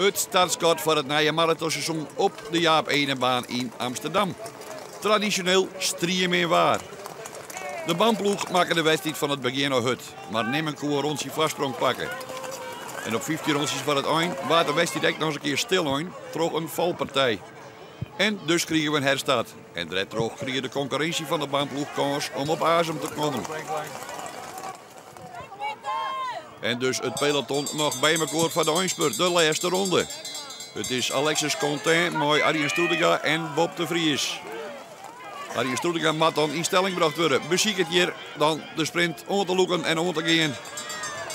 It startskot foar it nije maratonseizoen op de Jaap Edenbaan yn Amsterdam. Tradisjoneel striemin waar. De BAM-ploech makke de wedstriid fan it begjin ôf hurd, mar nimmen koe in rondsje foarsprong pakke. En op 15 rondsjes foar it ein waard de wedstriid ek noch ris in kear stillein troch in falpartij. En dus krigen we in herstart. En dêrtroch krige de konkurrinsje fan de BAM-ploech kâns om op azem te kommen. En dus it peloton noch by mekoar foar de einspurt, de lêste ronde. It is Alexis Contin mei Arjen Stroetinga en Bob de Vries. Arjen Stroetinga moat dan yn stelling brocht wurde. Besiket hjir dan de sprint oan te lûken en oan te gean.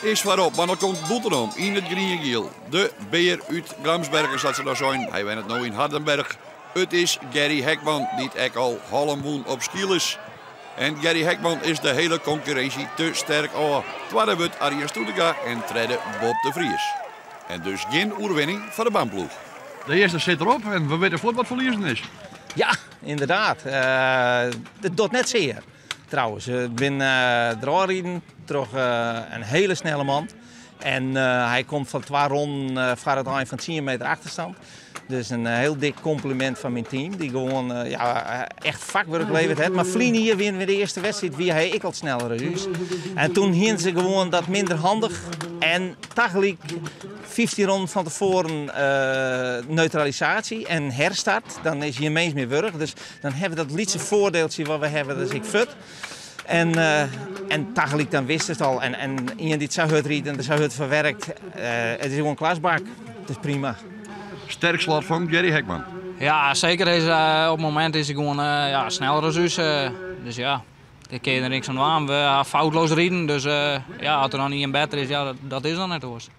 Is foarop, mar dan komt Bûtenom yn it grien-giel. De bear út Gramsbergen, sa't se dan seinen. Hy wennet no yn Hardenberg. It is Gary Hekman, dy't ek al Hollum wûn op skeelers. En Gary Hekman is de hiele konkurrinsje te sterk ôf. Twadde wurdt Arjen Stroetinga en tredde Bob de Vries. En dus gjin oerwinning foar de BAM-ploech. De earste sit derop en we witte fuort wat ferliezen is. Ja, ynderdaad. It docht net sear, trouwens. Ik bin derôf riden troch in hiele snelle man. En hy komt fan twa ronden foar it ein fan 10 meter achterstand. Dus in hiel dik kompliment fan myn team, dy't gewoan ja, echt fakwurk levere hat. Mar ferline jier wiene we de earste wedstriid, wie hy ek al sneller as ús. En toen hienen se gewoan dat minder handich. En tagelyk 15 ronden fan tefoaren neutralisaasje en herstart. Dan is gjin mins mear wurch. Dus dan hawwe we dat lytse foardieltsje wat we hawwe, dat is ek fuort. En, en tagelyk dan wist it al. En ien dy't sa hurd rydt en der sa hurd foar werkt, it is gewoan klasbak. It is prima. Sterk slot fan Gary Hekman. Ja, seker. Is, op it momint is hy gewoan ja, sneller as ús. Dus ja, dêr kinne je der niks oan dwaan. We ha foutloos riden, dus ja, as der dan ien better is, ja, dat is dan net oars.